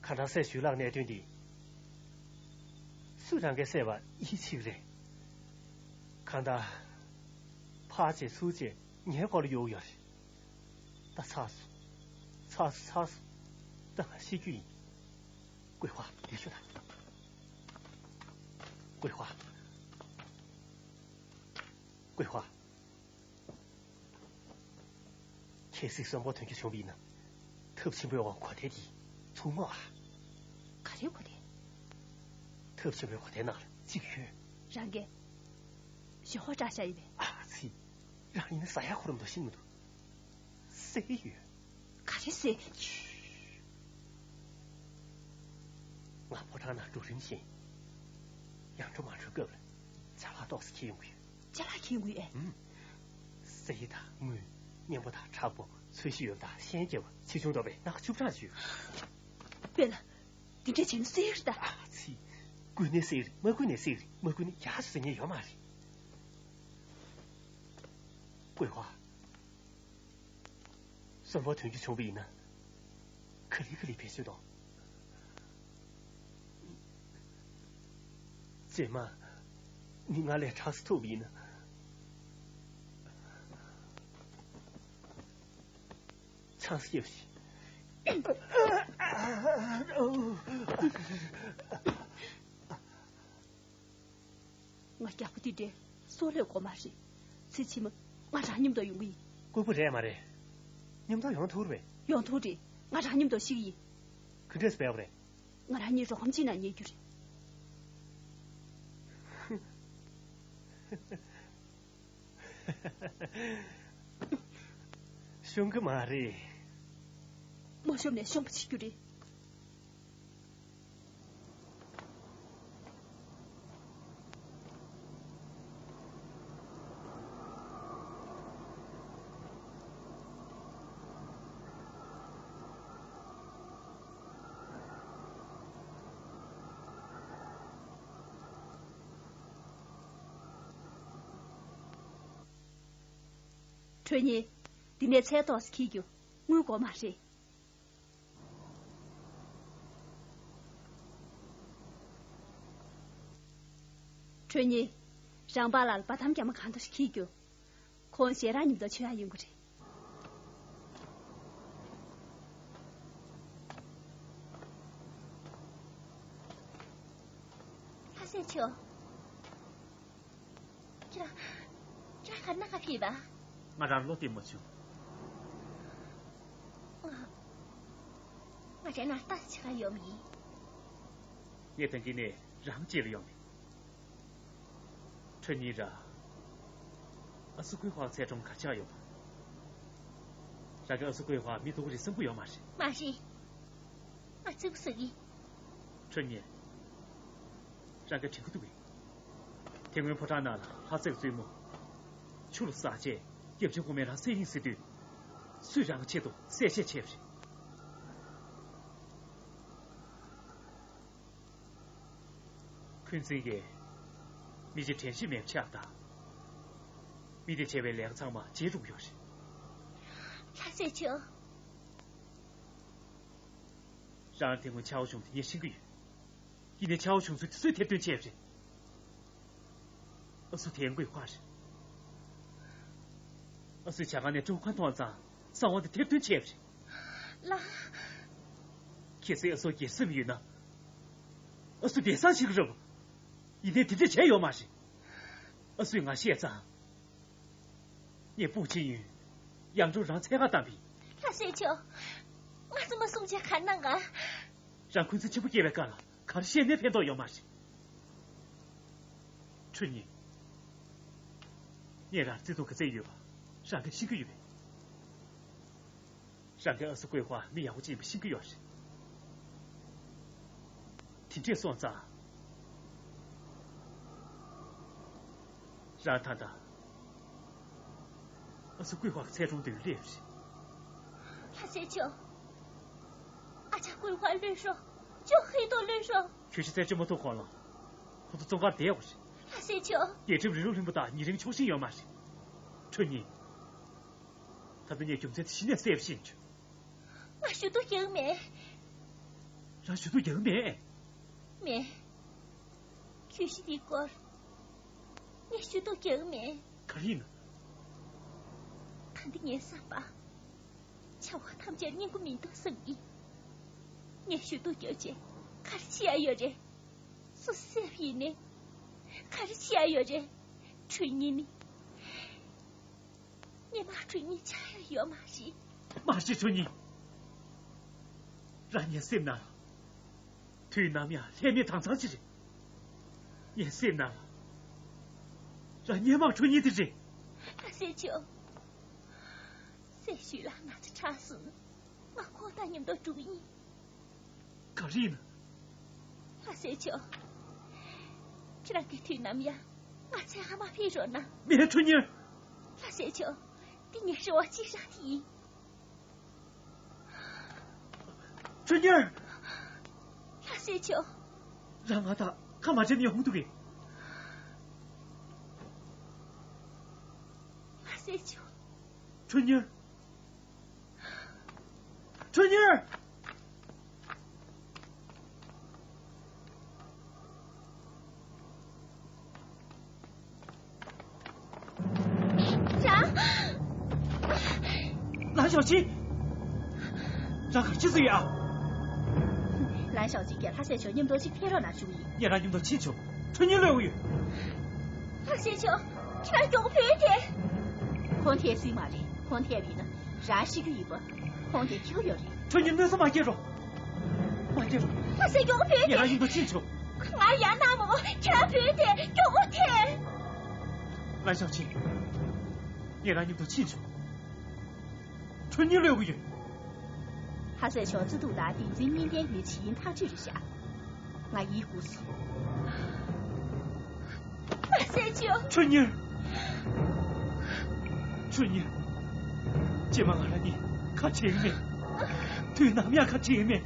གང་ལྟར་སྲས་ཞུས་ལགས་གནད་དོན་འདི་སུས་རང་གིས་བསད་པ་ཡིད་ཆེས་རེད། གང་ལྟར་ཕར་བྱས་ཚུར་བྱས་ངའི་མགོ་ལ་གཡུག་ཡོད་རེད། ད་ཚར་སོང་། ཚར་སོང་། ཚར་སོང་། ད་ང་ཤི་རྒྱུ་ཡིན། ཀུའེ་ཧྭ། ཡར་ཤོག་དང་། ཀུའེ་ཧྭ། ཀུའེ་ཧྭ། གལ་སྲིད་གསོན་པོ་ཐོན་རྒྱུ་བྱུང་བ་ཡིན་ན། ཐབས་ཆེན་པོའི་དབང་གོ་དེ་དེ་ཚུགས་མོ་ཨ། ག་རེ་གོ་དེ། ཐབས་ཆེན་པོའི་གོ་དེ་ནང་ལ་གཅིག་ཡོད། རང་གིས་ཞོ་ཧོ་བཀྲ་ཤ་ཡིན་པས། ཨ་ཙི། རང་ཡིན་ན་ཟ་ཡག་ཁོ་རང་འདུག་ཤེས་མི་འདུག་སེ་ཡོད། ག་རེ་སེ། ང་ཕོ་བྲང་ནང་འགྲོ་རིམ་བཞིན། ཡང་འགྲོ་མ་འགྲོའི་སྐབས་ལ་ཅ་ལག་ཏོག་ཙམ་འཁྱེར་ཡོང་གི་ཡོད། ཅ་ལག་འཁྱེར་ཡོང་གི་ཡོད་ཨེ། ཨུམ། སེ་ཡི་དང་དངུལ། གཉན་པོ་དང་ཁྲག་པོ། ཚོས་གཞི་ཡོད་དང་ཤན་སྐྱེ་བ། ཆེ་ཆུང་དོག་པའི་སྣ་ཁ་བཅུ་གྲངས་ཡོད། དཔེ་ལ། འདི་འདྲ་བྱས་ན་སེ་ཡི་རེད་ད། ཨ་ཙི། བརྐུས་ནའི་སེ་ཡི་རེད། མ་བརྐུས་ནའི་སེ་ཡི་རེད། མ་བརྐུས་ནའི་ཡག་ཤོས་ཟེར་མཁན་ཡོད་མ་རེད། ཀུའེ་ཧྭ། གསོན་པོ་ཐོན་རྒྱུ་བྱུང་བ་ཡིན་ན། ག་ལེ་ག་ལེ་བེད་སྤྱོད་གཏོང་། རྗེས་མ། མི་ང་ལས་དྲག་ས་ཐུག་པ་ཡིན་ན། ཆང་ས་སྐྱེས་པ་ཞིག་ང་རྒྱག་པ་དེ་འདྲའི་སྲོག་ལས་དགོས་མ་རེད། ཚེ་ཕྱི་མ་ང་རང་མཉམ་དུ་ཡོང་གི་ཡིན། ལྐུགས་པ་རེད་མ་རེད། མཉམ་དུ་ཡོང་ཐུབ་རེད་པས། ཡོང་ཐུབ་རེད། ང་རང་མཉམ་དུ་ཤི་གི་ཡིན། ག་འདྲས་སྦས་པ་རེད། ང་རང་གཉིས་རོ་ཁམ་གཅིག་ནང་ཉལ་རྒྱུ་རེད། ཤོང་གི་མ་རེད། མ་ཤོང་ནས་ཤོང་པ་བྱེད་རྒྱུ་རེད། ཁྲོ་གཉེར། འདི་ནས་ཚལ་ཏོག་ཙམ་འཁྱེར་རྒྱུ། དངུལ་དགོས་མ་རེད། ཁྲོ་གཉེར། རང་པཱ་ལགས་ལ་བ་ཐམ་རྒྱ་མ་གང་འདྲ་ཞིག་འཁྱེར་རྒྱུ། ཁོང་ཞལ་རག་མཉམ་དུ་མཆོད་ཡ་ཡོང་གི་རེད། ལྷ་སྲས་མཆོག་ཁྱེད་རང་། ཁྱེད་རང་ག་ན་ག་ཕེབས་པ། ང་རང་བློ་བདེ་མ་བྱུང་། ང་། ང་རང་ན་ལྟ་ཆ་ག་ཡོང་མི་ཡིན། ངས་ད་གིན་ནས་རང་རྗེས་ལ་ཡོང་མེད། ཁྲོན་ཉི་ར། ཨ་སུ་ཀུའི་ཧྭ་ཚལ་གྲོང་གར་ཆགས་ཡོད་པ། རང་གིས་ཨ་སུ་ཀུའི་ཧྭ་མི་སྡུག་རེད་བསམ་གི་ཡོད་མ་རེད། མ་རེད། ང་ཙིག་ཟ་གི། ཁྲོན་ཉི། རང་གིས་དྲན་གི་འདུག་གས། དེ་སྔོན་ཕོ་བྲང་ནང་ལ་ལྷ་རྩེ་བཙུན་མོ། ཆུ་ལ་ཟགས་རྗེས་རྒྱལ་ཕྲན་གོང་མས་རང་བསད་ཡིན་ཟེར་དུས། སུས་རང་གི་ཆེད་དུ་གསལ་བཤད་བྱས་པ་རེད། འཁོན་འཛིན་གྱིས་མི་གཅིག་དྲན་ཤེས་མེད་པ་ཆགས་དང་། མི་དེས་བྱས་པའི་ལས་ཀ་ཚང་མ་བརྗེད་འགྲོ་གི་ཡོད་རེད། ལྷ་སྲས་མཆོག་རང་དེ་སྔོན་ཆར་པ་བྱུང་དེ་ངས་ཤེས་ཀྱི་ཡོད། ཡིན་ནའི་ཆར་པ་བྱུང་ཚུལ་དེ་སུས་ཐེར་འདོན་བྱས་པ་རེད། ཨ་སུ་ཐན་གོའི་ཧྭ་རེད། ཨ་སུའི་ཇ་ཁང་ནས་སྤྲོ་ཁང་མཐོང་ཙང་གསང་བ་དེ་ཐེར་འདོན་བྱས་པ་རེད། ལགས། གལ་སྲིད་ཨ་སུ་སྒེར་སེམས་ཡོད་ན། ཨ་སུ་བདེ་སང་ཤེས་ཀྱི་རེད་པ། ཡིན་ནའི་དེ་འདྲ་བྱས་ཡོད་མ་རེད། ཨ་སུས་ང་བཤད་ཙང་། ངས་སྤུ་ཆེ་ཡུན། ཡང་ཀྲོའུ་རང་འཚོལ་ག་བཏང་བ་ཡིན། ལྷ་སྲས་མཆོག་ང་ཚོ་མ་གསུང་བྱས་ག་གནང་ག་རང་འཁོན་འཛིན་ཆེན་པོ་སྐྱེས་པའི་སྐབས་ལ་ག་རེ་བཤད་ནའི་ཕན་ཐོགས་ཡོད་མ་རེད། ཁྲུན་ཉི། ངས་རང་བརྩེ་དུང་ག་ཚད་ཡོད་པ་རང་གིས་ཤེས་ཀྱི་ཡོད་པས། རང་གིས་ཨ་སུ་ཀུའི་ཧྭ་མི་ཡག་པོ་ཅིག་ཡིན་པ་ཤེས་ཀྱི་ཡོད་རེད། དེ་འདྲས་སོང་ཙང་། རང་ད་ལྟ་ཨ་སུ་ཀུའི་ཧྭ་གི་ཚལ་གྲོང་དུ་སླེབས་རེད། ལྷ་སྲས་མཆོག་ཨ་ཅག་ཀུའི་ཧྭ་ལོས་ཤོག་ཅོག་ཧི་ཏོ་ལོས་ཤོག་ཁྱོད་ཤི་ཚད་ཅི་མ་ཐུག་གོང་ལ། ཁོ་ཚོ་བཙོན་ཁང་བསྡད་ཡོད་རེད། ལྷ་སྲས་མཆོག་རྒྱལ་ཁྲིམས་རི་ལུ་ལྷུན་པོ་དང་ཉེ་རིང་ཕྱོགས་ཞེན་ཡོད་མ་རེད། ཁྲུན་ཉི། ད་ལྟ་ངས་རྒྱུ་མཚན་དེ་གཞི་ནས་གསལ་པོ་ཤེས་བྱུང་། ང་ཞུ་གཏུག་རྒྱག་གི་མེད། རང་ཞུ་གཏུག་རྒྱག་གི་མེད། མེད། གྱོད་གཞི་འདིའི་སྐོར་ངས་ཞུ་གཏུག་རྒྱག་གི་མེད། ག་རེ་ཡིན་ན། ད་འདི་ངའི་བསམ་པ། བྱ་བ་ཐམས་ཅད་སྙིང་པོ་མི་འདུག་བསམ་གི། ངས་ཞུ་གཏུག་རྒྱག་བྱས་ག་རེ་བྱེད་ཡ་ཡོད་རེད། སུ་གསོད་པ་ཡིན་ནའི། ག་རེ་བྱེད་ཡ་ཡོད་རེད། ཁྲུན་ཉི་ནི། ངས་མ་ཁྲུན་ཉི་ཆགས་ཡ་ཡོད་མ་རེད། མ་རེད། ཁྲུན་ཉི། རང་ངའི་སེམས་ནང་ལ། དུས་ནམ་ཡང་ལྷད་མེད་དྭངས་གཙང་ཅིག་རེད། ངའི་སེམས་ནང་ལ། རང་སྔོན་མ་ཁྲུན་ཉི་དེ་རེད། ལྷ་སྲས་མཆོག་སྲས་ཞུས་ལགས་ང་ཚོ་ཁྲག་གསུམ། ང་ཁོང་དང་མཉམ་དུ་འགྲོ་གི་ཡིན། ག་རེ་ཡིན་ན། ལྷ་སྲས་མཆོག་ཁྱེད་རང་གིས་དུས་ནམ་ཡང་ང་འཚོལ་ག་མ་ཕེབས་རོགས་གནང་། མེད། ཁྲུན་ཉི། ལྷ་སྲས་མཆོག་འདི་ངའི་རེ་བ་གཅིག་རང་དེ་ཡིན། ཁྲུན་ཉི། ལྷ་སྲས་མཆོག་རང་ང་དང་ཁ་མ་བྲལ་ནས་ཡོང་འདུག་གས། ལྷ་སྲས་མཆོག་ཁྲུན་ཉི། ཁྲུན་ཉི། ལན་ཞའོ་ཆི། རང་ག་རེ་བྱེད་ཀྱི་ཡོད་ཨ། ལན་ཞའོ་ཆི་གིས་ལྷ་སྲས་མཆོག་མཉམ་དུ་གཅིག་ཕེབས་རོགས་གནང་ཞུ་གི་ཡིན། ངས་རང་མཉམ་དུ་ཕྱིན་ཆོག་ཁྲུན་ཉི་གློད་ཀྱི་ཡོད། ལྷ་སྲས་མཆོག་ཁྱེད་རང་མགྱོགས་པོ་བུད་དེ། ཁོང་ཐེ་སྲིད་མ་རེད། ཁོང་ཐེ་བས་ན་རང་ཤི་རྒྱུ་ཡིན་པ། ཁོང་གིས་ཁྱི་གུ་ཡོད་རེད། ཁྲུན་ཉི་གནོད་འཚེ་མ་སྐྱེལ་རོགས། མ་སྐྱེལ་རོགས། ལྷ་སྲས་མགྱོགས་པོ་བུད་དེ། ངས་རང་མཉམ་དུ་ཕྱིན་ཆོག་ང་ཡང་ན་མོ་ཁྱེད་རང་བུད་དེ་མགྱོགས་པོ་ཐེ། ལན་ཞའོ་ཆི། ངས་རང་མཉམ་དུ་ཕྱིན་ཆོག་ཁྲུན་ཉི་གློད་ཀྱི་ཡོད། ལྷ་སྲས་མཆོག་བརྩེ་དུང་དང་བདེན་འཛིན་གཉིས་ལྡན་ཡོད་ཕྱིན་ཐག་ཆོད་རེད་ཤག་ང་ཡིད་ཁུག་སོང་། ལྷ་སྲས་མཆོག་ཁྲུན་ཉི། ཁྲུན་ཉི། རྗེས་མ་ང་རང་གཉིས་ཁ་བྲལ་གྱི་མེད། དུས་ནམ་ཡང་ཁ་བྲལ་གྱི་མེད།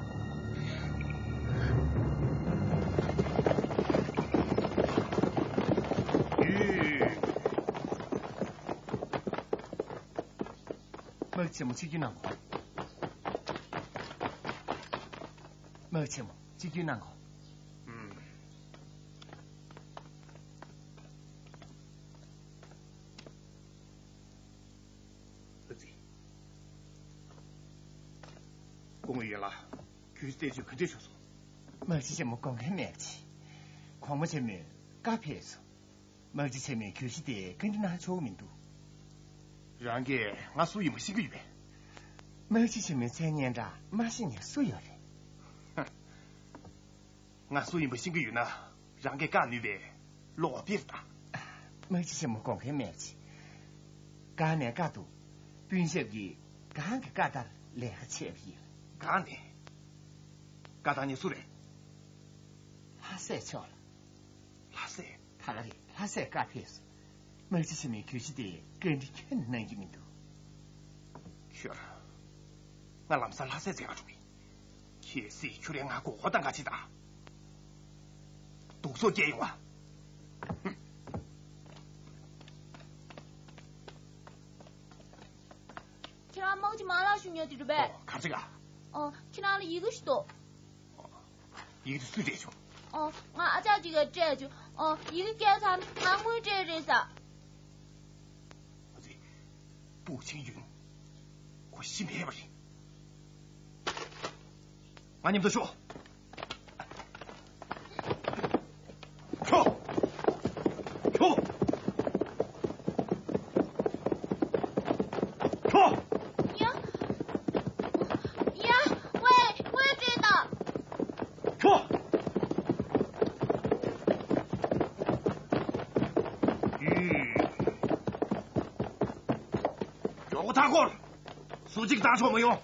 དམག་ཆེན་མོ་ཆིབས་བསྒྱུར་གནང་གོ། དམག་ཆེན་མོ་ཆིབས་བསྒྱུར་གནང་གོ། ཨུམ། སྐུ་ངོ་ཡོད་ལ། གྱོད་གཞི་བལྟས་ཚོད་ག་འདྲས་བྱུང་སོང་། དམག་སྤྱི་ཆེན་མོ་དགོངས་མཁན་མེད་པ་བྱས། གོང་མ་ཆེན་མོས་བཀའ་ཕེབས་སོང་། དམག་སྤྱི་ཆེན་མོས་གྱོད་གཞི་དེ་བཀའ་འདྲི་གནང་ཆོག་གི་མི་འདུག་རང་གིས་ང་སུ་ཡིན་པ་ཤེས་ཀྱི་ཡོད་པས། དམག་སྤྱི་ཆེན་མོའི་མཚན་སྙན་གྲགས་མ་ཤེས་མཁན་སུ་ཡོད་རེད། ང་སུ་ཡིན་པ་ཤེས་ཀྱི་ཡོད་ན་རང་གིས་བཀག་ནུས་པས། བློ་ཁོག་སྤེལ་དང་། དམག་སྤྱི་ཆེན་མོ་དགོངས་མཁན་མེད་པ་བྱས། བཀག་ནས་བཀག་འདུག་སྤུན་ཞབས་ཀྱིས་གང་གི་བཀའ་ལྟར་ལས་ཀ་བྱས་པ་ཡིན། གང་ནས། བཀའ་བཏང་མཁན་སུ་རེད། ལྷ་སྲས་མཆོག་ལ། ལྷ་སྲས། ད་ག་རེད། ལྷ་སྲས་བཀའ་ཕེབས་སོང་། དམག་སྤྱི་ཆེན་མོའི་གྱོད་གཞི་དེ་བཀའ་འདྲི་ཁྱོན་ནས་གནང་གི་མི་འདུག་ཁྱོད། ང་ལམ་སང་ལྷ་སའི་མཛད་སྒོར་འགྲོ་གི། གལ་སྲིད་ཁྱོད་རང་ང་མགོ་སྐོར་བཏང་ག་ཅི་དང་། སྡུག་སོ་སྐྱེ་ཡོང་བ། ཁྱེད་རང་དམག་སྤྱི་མ་ལགས་ཞུ་ཉོ་དེ་རུ་བས། ཨོ། ག་ཅི་ག་ཨོ། ཁྱེད་རང་ལ་ཡི་གེ་ཞིག་འདུག་ཡི་གེ་དེ་སུས་སྤྲད་བྱུང་། ཨོ། ང་ཨ་ཅག་ཅིག་གིས་སྤྲད་བྱུང་། ཨོ། ཡི་གེ་སྐྱེལ་ཚར་ང་དངུལ་སྤྲད་རེད་ཟེར། ཨ་ཙི། པུའུ་ཅིན་ཡུན། ཁོ་ཤི་མེད་པ་རེད། ང་མཉམ་དུ་ཤོག་ཁྱོ། ཁྱོ། ཁྱོ། ཡ། ཡ། ཝེ། ཝེ། བྲོས་དང་། ཁྱོ། ཡུས། མགྱོགས་པོ་མཐའ་སྐོར། སུ་གཅིག་བཏང་ཆོག་མ་ཡོང་།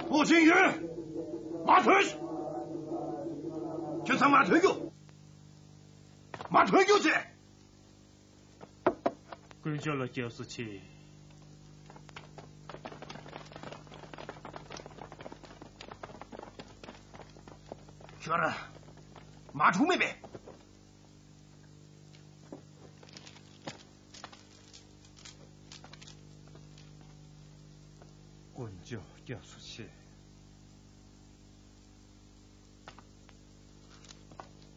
པུའུ་ཅིན་ཡུན། མར་ཐོན། ཁྱོད་ཚང་མར་ཐོན་རྒྱུགས། མར་ཐོན་རྒྱུགས་བྱེད། དཀོན་མཆོག་ལ་སྐྱབས་སུ་མཆི། ཁྱོད་རང་མ་འཁྲུག་མེད་པས། དཀོན་མཆོག་སྐྱབས་སུ་མཆི།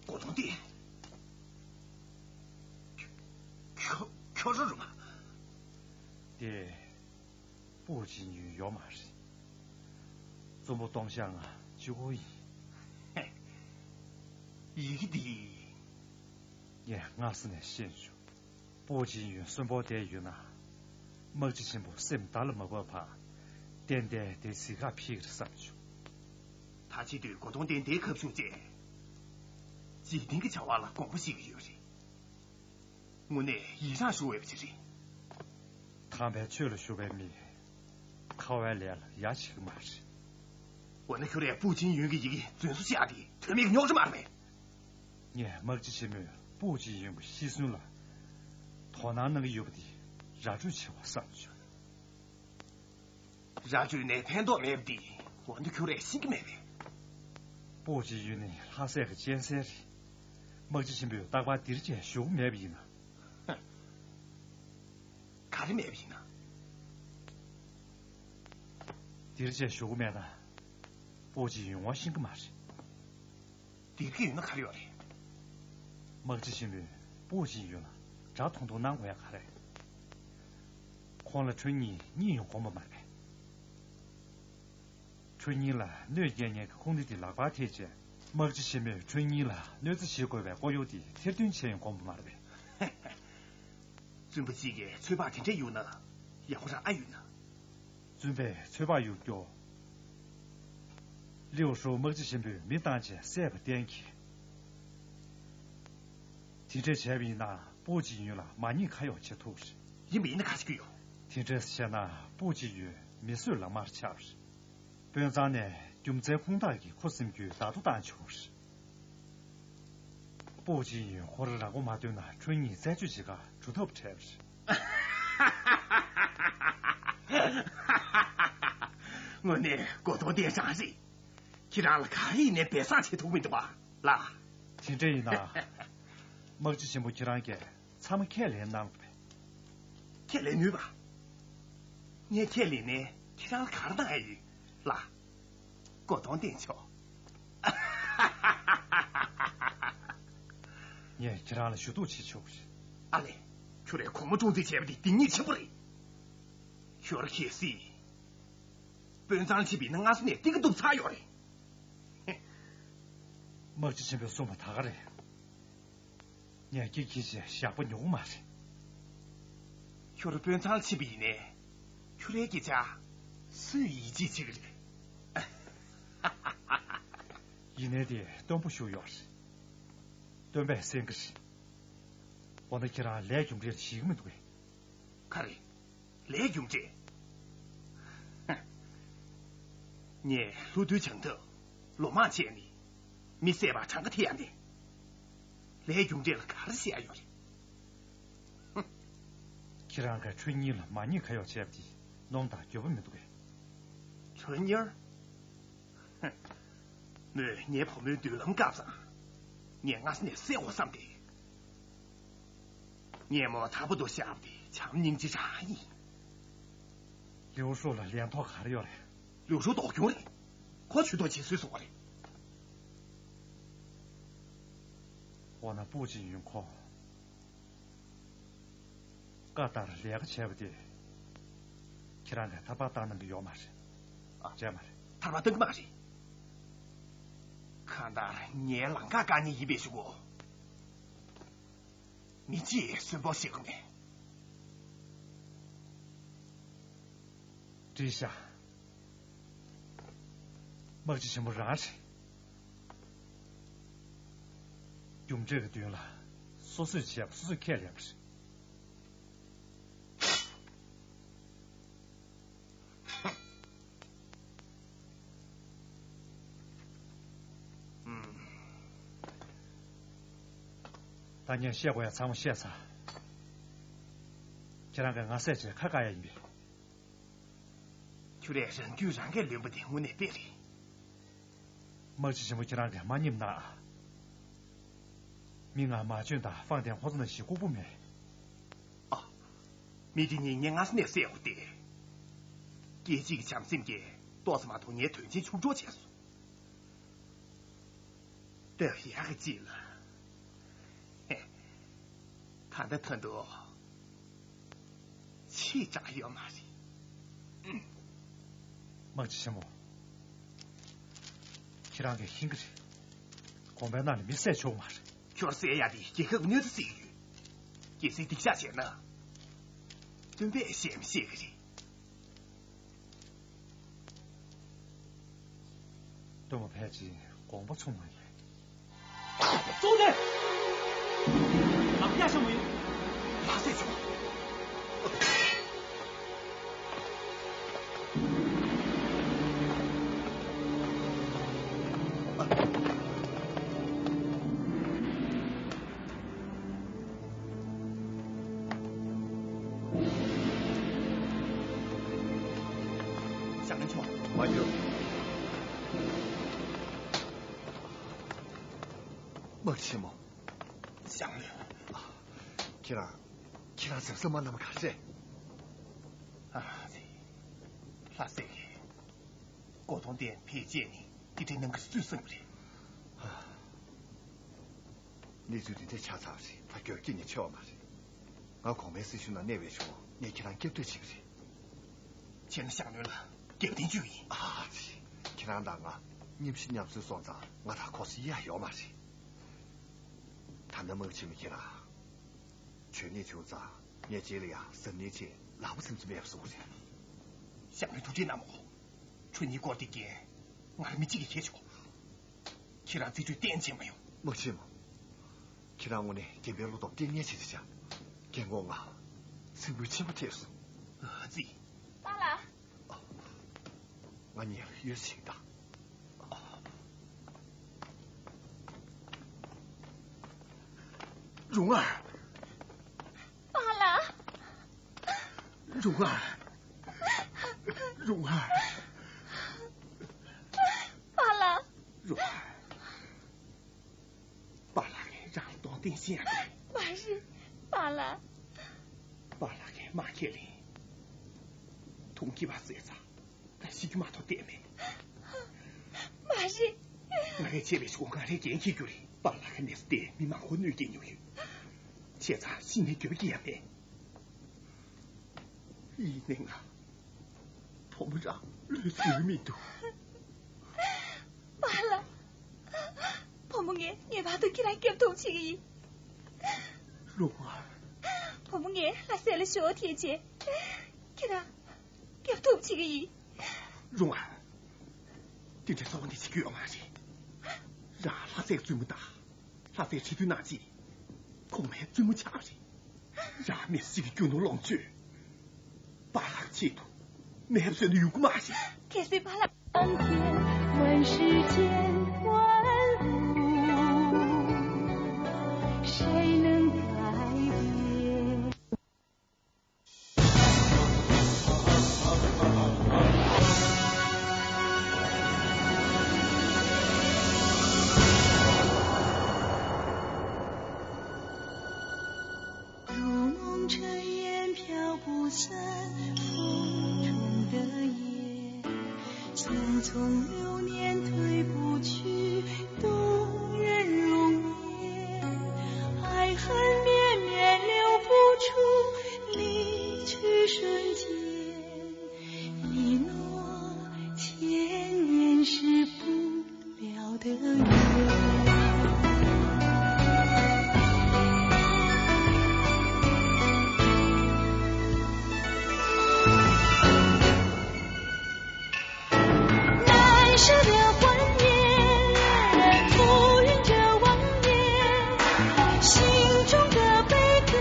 གོ་ཐོང་འདི། ཁྱོ་ཁྱོ་རང་རུ་མ། དེ། པུའུ་ཅིན་ཡུན་ཡོད་མ་རེད། བཙུན་པོ་ཏོང་ཤ་ང་གཅིག་པོ་ཡིན། ཡི་གེ་འདི། ངས་སྔ་ས་ནས་ཤེས་བྱུང་། པུའུ་ཅིན་ཡུན་གསོན་པོ་བསྡད་ཡོད་ན། དམག་སྤྱི་ཆེན་པོ་སེམས་དགྲ་ལ་མ་བབས་བར། ཏན་ཏན་དེ་གཟིགས་ག་ཕེབས་ཀྱི་རེད་བསམ་བྱུང་། ད་བྱེད་དུས་གོ་ཐོང་དེ་འདིར་ཁ་བཅུག་བྱས། འཇིག་རྟེན་གྱི་བྱ་བ་ལ་དགོངས་པ་བཞེས་ཀྱི་ཡོད་རེད། དངོས་གནས་ཡི་རངས་ཞུ་འོས་པ་ཅིག་རེད། དམ་པའི་ཆོས་ལ་ཞུགས་པའི་མི། ཁ་བའི་ལས་ལ་ཡ་བྱེད་ཀྱི་མ་རེད། འོ་ན་ཁྱོད་རས་པུའུ་ཅིན་ཡུན་གྱི་ཡི་གེ་རྫུན་བཟོ་བྱས་ཏེ་དོན་མེད་ཀྱི་རྙོག་དྲ་མ་རེད་པས། ངས་དམག་སྤྱི་ཆེན་མོས་པུའུ་ཅིན་ཡུན་གྱི་ཤི་གསོན་ལ་དོ་སྣང་གནང་གི་ཡོད་པ་དེ་ར་སྤྲོད་བྱེད་དགོས་བསམ་བྱུང་། ར་སྤྲོད་ནས་ཕན་ཐོགས་མེད་པ་འདི་འོ་ན་ཁྱོད་རས་ཤེས་ཀྱི་མེད་པས། པུའུ་ཅིན་ཡུན་ནི་ལྷ་སྲས་ཀྱི་སྤྱན་གསལ་རེད། དམག་སྤྱི་ཆེན་པོས་རྟག་པར་འདིར་ཅིག་བཞུགས་མེད་པ་ཡིན་ན། ག་རེ་མེད་པ་ཡིན་ན། འདིར་ཅིག་བཞུགས་མེད་ན། པུའུ་ཅིན་ཡུན་ངོ་ཤེས་ཀྱི་མ་རེད། འདིར་གྱི་ཡོད་ན་ག་རེ་ཡོད་རེད། དམག་སྤྱི་ཆེན་པོས་པུའུ་ཅིན་ཡུན་ལ་དགྲ་མཐོང་མཐོང་གནང་དགོས་ཡ་ག་རེ། ཁོང་ལ་ཁྲུན་ཉིན་གཉིད་ཡང་ཁོམ་པ་མ་རེད། ཁྲུན་ཉིན་ལ་གནོད་སྐྱེལ་མཁན་གྱི་ཁུངས་འདྲེན་དེ་ལག་པར་ཐེབས་རྗེས། དམག་སྤྱི་ཆེན་མོས་ཁྲུན་ཉིན་ལ་གནོད་འཚེ་བྱེད་དགོས་པའི་སྐོར་གཡོག་དེ་ཐེར་འདོན་བྱས་ཡང་ཁོམ་པ་མ་རེད་པས། བཙུན་པ་གཅིག་གིས་ཚོད་དཔག་དེ་འདྲས་གཡུག་ན་ཡག་པོ་རང་ཨ་ཡོད་ན། བཙུན་པས་ཚོད་དཔག་གཡུག་རྒྱུ། ལིའུ་ཧྲུའུ་དམག་སྤྱི་ཆེན་པོས་མི་བཏང་རྗེས་བསད་པ་གཏན་འཁེལ། དེ་འདྲས་བྱས་པ་ཡིན་ན་པུའུ་ཅིན་ཡུན་ལ་མ་ཉེས་ཁ་གཡོགས་བྱེད་ཐུབ་རེད། ཡིན་པ་ཡིན་ན་ག་ཞིག་ཡོད། དེ་འདྲས་བྱས་ན་པུའུ་ཅིན་ཡུན་མི་གསོད་ལག་དམར་ཆགས་རེད། དཔོན་ཚང་ནས་རྒྱུ་མཚན་ཁུངས་དག་གིས་ཁོ་སེམས་རྒྱུད་བདག་ཏུ་བཏང་ཆོག་རེད། པུའུ་ཅིན་ཡུན་ཁོ་རང་རང་མགོ་མ་ཐོན་ན་ཁྲུན་ཉིན་རྩད་གཅོད་བྱེད་ག་གྲུ་ཐབ་བྲལ་བ་རེད། དངོས་གནས་གོ་རྟོགས་ལྡན་ཞིག་རེད། ཁྱེད་རང་ལ་ག་རེ་ཡིན་ནའི་སྦས་གསང་བྱེད་ཐུབ་མི་འདུག་པ་ལགས། དེ་འདྲ་ཡིན་ན། དམག་སྤྱི་ཆེན་པོ་ཁྱེད་རང་གིས་ཚང་མ་ཁས་ལེན་གནང་རོགས་པས། ཁས་ལེན་ནུས་པ། ངས་ཁས་ལེན་ནས་ཁྱེད་རང་ལ་ག་རེ་གནང་ཡ་ཡོད་ལགས། གོ་སྟོན་བསྟན་ཆོག་ངས་ཁྱེད་རང་ལ་ཞུ་གཏུག་བྱེད་ཆོག་གི་རེད། ཨ་ལས། ཁྱོད་རས་གོང་མ་ཀྲུང་ཙེ་བྱས་པ་དེ་སྡིག་ཉེས་ཆེན་པོ་རེད། ཁྱོད་ར་གལ་སྲིད་དཔོན་ཚང་ལ་ཕྱིན་པ་ཡིན་ན་སྔ་ས་ནས་གཏིང་ཁ་གཏུབ་ཚར་ཡོད་རེད། དམག་སྤྱི་ཆེན་པོས་གསུངས་པ་ད་ག་རེད། ངས་སྐྱིད་ཁྱི་ཞེས་ཞག་པོ་ཉོ་གི་མ་རེད། ཁྱོད་ར་དཔོན་ཚང་ལ་ཕྱིན་པ་ཡིན་ནའི་ཁྱོད་རའི་སྐད་ཆ་སུས་ཡིད་ཆེས་བྱེད་ཀྱི་རེད། ཡིན་ནའི་དེ་སྟོན་པོ་ཞུ་ཡོད་རེད། སྟོན་པས་གསན་གྱི་རེད། འོ་ན་ཁྱེད་རང་ལས་རྒྱུ་འབྲས་ལ་ཞེན་གྱི་མི་འདུག་གས། ག་རེ། ལས་རྒྱུ་འབྲས། ངས་ལྷོ་རྡོའི་བྱང་ཐབས་ལོ་མང་བྱས་ནས་མི་བསད་པར་གྲངས་ཀ་ཐེ་ཡང་མེད། ལས་རྒྱུ་འབྲས་ལ་ག་རེ་བཤད་ཡ་ཡོད་རེད། ཁྱེད་རང་གིས་ཁྲོ་གཉེར་ལ་མ་ཉེས་ཁ་གཡོགས་བྱས་པ་དེ་གནོང་དང་འགྱོད་པ་མི་འདུག་གས། ཁྲོ་གཉེར། མོས་ངའི་བུ་མོའི་མདུན་ལམ་བཀག་ཙང་། ངས་སྔ་ས་ནས་བསད་དགོས་བསམ་སྟེ། ངས་མོ་ཐར་པ་དུ་བཞག་པ་དེ་བྱམས་སྙིང་རྗེ་རང་ཡིན། ལིའུ་ཧྲུའུ་ལ་ལན་ཐོགས་ག་རེ་ཡོད་རེད། ལིའུ་ཧྲུའུ་ལྡོག་རྒྱུ་རེད། ཁོ་ཇུས་གཏོགས་བྱེད་སྲོལ་བཟོས་པ་རེད། འོ་ན་པུའུ་ཅིན་ཡུན་ཁོ། བཀའ་ལྟར་ལས་ཀ་བྱས་པ་དེ། ཁྱེད་རང་གིས་ཐར་པ་བཏང་གནང་གི་ཡོད་མ་རེད། ཨ། བྱས་མ་རེད། ཐར་པ་བཏང་གི་མ་རེད། གང་ལྟར་ངའི་ལམ་ཁ་བཀག་མཁན་ཡིན་པའི་གཞུག་གུ། མི་གཅིག་གསོན་པོ་ཞིག་གི་མེད། བྲིས་ཤག་དམག་སྤྱི་ཆེན་པོ་རང་རེད། རྒྱུ་འབྲས་ཀྱི་མདུན་ལ་སོ་སོས་བྱས་པ་སོ་སོས་ཁས་ལེན་པ་རེད། ད་ངས་བཤད་དགོས་ཡ་ཚང་མ་བཤད་ཚར། ཁྱེད་རང་གིས་ང་བསད་བྱས་ཁ་བཀག་ཡ་ཡིན་པས། ཁྱོད་རས་རང་རྒྱུད་རང་གིས་ལོན་པ་དེ་དངོས་གནས་དཔེ་རེད། དམག་སྤྱི་ཆེན་པོ་ཁྱེད་རང་གིས་མ་ཉེས་ན། མི་ང་མ་བྱོན་དང་ཧྥང་ཏན་ཁོ་ཚོ་ནང་བཞིན་ལྐུགས་པོ་མེད། ཨ། མི་དེ་གཉིས་ངས་སྔ་ས་ནས་བསད་ཡོད་དེ། སྐད་ཅིག་གི་བྱམས་སེམས་ཀྱིས་ཏོག་ཙམ་མ་གཏོགས་ངའི་དོན་ཆེན་འཕྱུག་འགྲོ་བྱས་སོང་། སྟབས་ཡག་གི་ཅིག་ལ། ད་ལྟ་ཐོན་འདུག་ཕྱིས་དྲག་ཡོད་མ་རེད། དམག་སྤྱི་ཆེན་མོ། ཁྱེད་རང་གིས་ཤེས་ཀྱི་རེད། གོང་པའི་ནང་ནས་མི་བསད་ཆོག་མ་རེད། ཁྱོད་བསད་ཡ་དེ་རྒྱལ་ཁབ་ཀྱི་གནོད་འཚེ་བྱེད་ཀྱི་ཡོད། གལ་སྲིད་སྡིག་བཤགས་བྱས་ན། སྟོན་པས་བཤད་མི་ཤེས་ཀྱི་རེད། སྟོན་པ་ཕལ་ཆེར་དགོངས་པ་ཚོམ་མ་ཡིན། ཙུའུ་ཏེ། ལག་ཡ་ཤ་མོ་ཡིན། ལག་ཟས་ཆོག་ཞང་ལེན་ཆོག་མ་འགྱུར། དམག་ཆེན་མོ། ཞང་ལེན། ཁྱེད་རང་། ཁྱེད་རང་གཟབ་གཟབ་མ་གནང་བ་ག་རེ་རེད། ཨ་ཙི། ལྷ་སྲས་ཀྱིས། གོ་དོང་ལྡན་ཕལ་ཆེར་ནི་འདི་འདྲའི་ནང་གི་སུས་གསུངས་པ་རེད། གནས་ཚུལ་འདི་འདྲ་ཆགས་ཚར་བ་རེད། ད་སྐྱོ་སྐྱིད་ནས་ཆེ་བ་མ་རེད། ང་གོང་མའི་སྲི་ཞུ་ནང་གནས་པའི་བྱུང་། ངས་ཁྱེད་རང་སྐྱབས་བཅོལ་བྱེད་ཀྱི་རེད། བྱས་ན་ཞང་བློན་ལ་རྒྱབ་རྟེན་གཅིག་ཡིན། ཨ་ཙི། ཁྱེད་རང་དང་ང་མཉམ་ཤི་མཉམ་གསོན་སོང་ཙང་ང་དང་ཁོ་སུ་ཡ་ཡོད་མ་རེད། ད་ནི་དམག་ཆེན་མོ་ཁྱེད་རང་། བྱོན་ནས་བྱུང་ཙང་ངས་རྗེས་ལ་ཡང་གཟབ་ནན་ཆེད་ལག་པ་ཚིམ་ཚིམ་ཡབ་སོང་རེད། ཞང་བློན་ཐུགས་རྗེ་གནང་མོ། ཁྲུ་གཉིས་སྐོར་དེ་རྐྱེན་ང་རང་མི་གཅིག་གིས་ཁྱེར་ཆོག་ཁྱེད་རང་རྩིས་སྤྲོད་གཏན་བྱེད་མ་ཡོང་། དམག་ཆེན་མོ། ཁྱེད་རང་དངོས་གནས་རྒན་པའི་བློ་སྟོབས་རྐྱེན་ངན་ཆེ་ཆེ་ཆགས། རྒན་གོག་ང་སེམས་འགུལ་ཆེན་པོ་ཐེབས་སོང་། ཨ་ཙི། པཱ་ལགས། ང་གཉིས་ལ་གཡོལ་ཞིག་དང་། རུང་ཨ། པཱ་ལགས། རུང་ཨ། རུང་ཨ། པཱ་ལགས། རུང་ཨ། པཱ། ཤེས་ཡ། མ་རེད། པཱ་ལགས། པཱ་ལགས་ཀྱིས་མ་ཁས་ལེན། དུང་གི་བ་ཟས་ཚ། ད་ཤི་རྒྱུ་མ་གཏོགས་བསྡད་མེད། མ་རེད། ང་རས་བྱས་པའི་སྐོར་ང་རས་འགན་འཁྱེར་རྒྱུ་རེད། པཱ་ལགས་ཀྱི་ནད་དེ་མི་མང་པོ་གནོད་སྐྱེལ་མྱོང་ཡོད། བྱས་ཙང་ཤི་ནས་འགྱོད་ཀྱི་ཡ་མེད། ཡིན་ནའི་ང་བུ་མོ་རང་བློས་བཟོད་མི་འདུག་པཱ་ལགས། བུ་མོ་ངས་ངེས་པར་དུ་ཁྱེད་རང་སྐྱབས་ཐུབ་བྱེད་ཀྱི་ཡིན། རོང་བ། བུ་མོ་ངས་ལྷ་སའི་ལ་ཞོགས་དེ་བྱས། ཁྱེད་རང་སྐྱབས་ཐུབ་བྱེད་ཀྱི་ཡིན། རོང་བ། དེ་འདྲའི་ཚོགས་འདི་བྱེད་རྒྱུ་ཡོད་མ་རེད། རང་ལྷ་སའི་བཙུན་མོ་དང་། ལྷ་སའི་ཁྲི་སྟོན་ནང་ཆེ། གོང་མའི་བཙུན་མོ་ཆགས་པ་རེད། རང་མི་སྲིད་ཀྱི་རྒྱུ་ནོར་ལོངས་སྤྱོད། པཱ་ལགས་ཆེད་དུ་མེ་བཟོས་ན་ཡོང་གི་མ་རེད། གལ་སྲིད་པཱ་ལགས། 如梦尘烟，飘不散风中的雁。匆匆流年，褪不去动人容颜。爱恨绵绵，留不住离去瞬间。 一诺千年是不了的缘。难舍的欢颜，浮云遮望眼。心中的悲歌，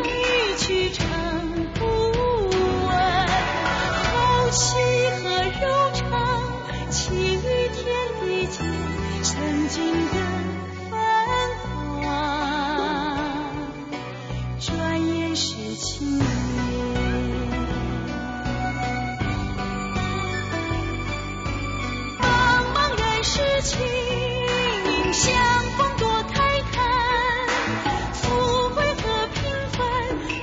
一曲唱 不完。后期何如唱？起于天地间，曾经的繁华，转眼是青烟。茫茫人世情，相逢多 慨叹，富贵和平凡，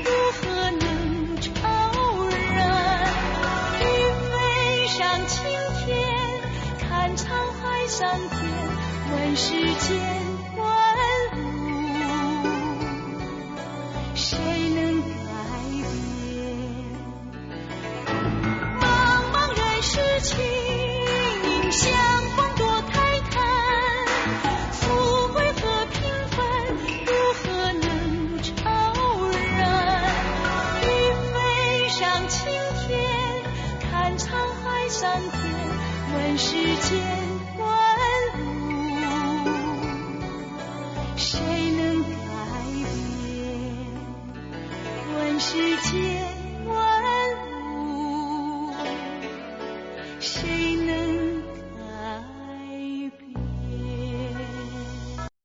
如何能超然？云飞上青天，看沧海桑田，问世间万物，谁能改变？ 茫茫人世情，相逢多慨叹。富贵和平凡，如何能超然？云飞上青天，看沧海桑田，问世间万物，谁能改变？ 问世间